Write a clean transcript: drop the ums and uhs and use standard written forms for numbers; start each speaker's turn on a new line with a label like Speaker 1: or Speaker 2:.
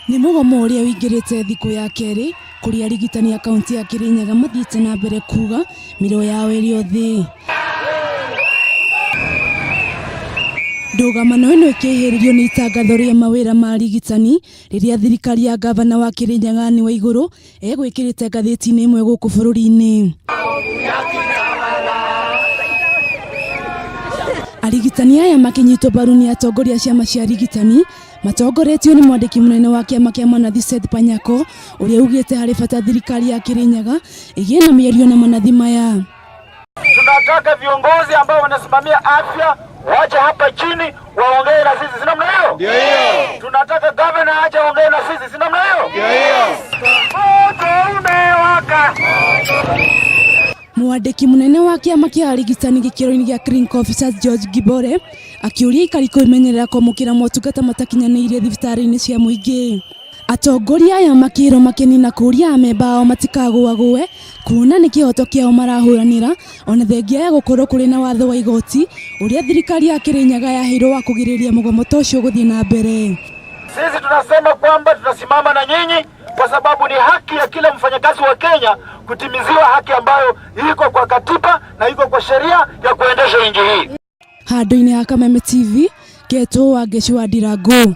Speaker 1: Nĩ mũgomo ũrĩa ũingĩrĩte thikũ ya kerĩ kũrĩa arigitani a kaunti ya Kirinyaga mathiĩte na mbere kuga mĩrĩo yao ĩrĩ o thĩ. Ndũgamano ĩno ĩkĩhĩrĩrio nĩ itangatho rĩa mawĩra ma arigitani rĩrĩa thirikari ya ngavana wa Kirinyaga Anne Waigũrũ egwĩkĩrĩte ngathĩti-inĩ ĩmwe gũkũ bũrũri-inĩ. Arigitani aya makĩnyitwo mbaru nĩ atongoria a ciama cia arigitani matongoretio nĩ mwandĩki mũnene wa kĩama kĩa manathi Seth Panyako ũrĩa ugĩte harĩ bata thirikari ya Kirinyaga ĩgĩe na mĩario na manathi maya.
Speaker 2: Tunataka viongozi ambao wanasimamia afya waje hapa chini waongee na sisi, si namna hiyo?
Speaker 3: Ndio hiyo.
Speaker 2: Tunataka governor aje aongee na sisi, si namna hiyo?
Speaker 3: Ndio hiyo.
Speaker 2: Moto umewaka.
Speaker 1: Mwandĩki mũnene wa kĩama kĩa arigitani gĩkĩro-inĩ gĩa Clinical Officers George Gibore akĩũria aikari kwĩmenyerera kwamũkĩra motungata matakinyanĩirie thibitarĩ-inĩ cia mũingĩ. Atongoria aya makĩrwo makĩnina kũria amemba ao matikagũagũe kuona nĩ kĩhoto kĩao marahũranĩra ona thengia ya gũkorwo kũrĩ na watho wa igoti ũrĩa thirikari ya Kirinyaga yaheirwo wa kũgirĩrĩria mũgomo ta ũcio gũthiĩ na mbere.
Speaker 2: Sisi tunasema kwamba tutasimama na nyinyi kwa sababu ni haki ya kila mfanyakazi wa Kenya kutimiziwa haki ambayo iko kwa katiba na iko kwa sheria ya kuendesha nchi hii.
Speaker 1: Handũ-inĩ ha Kameme TV, ngetwo Wangeci wa Ndirangu.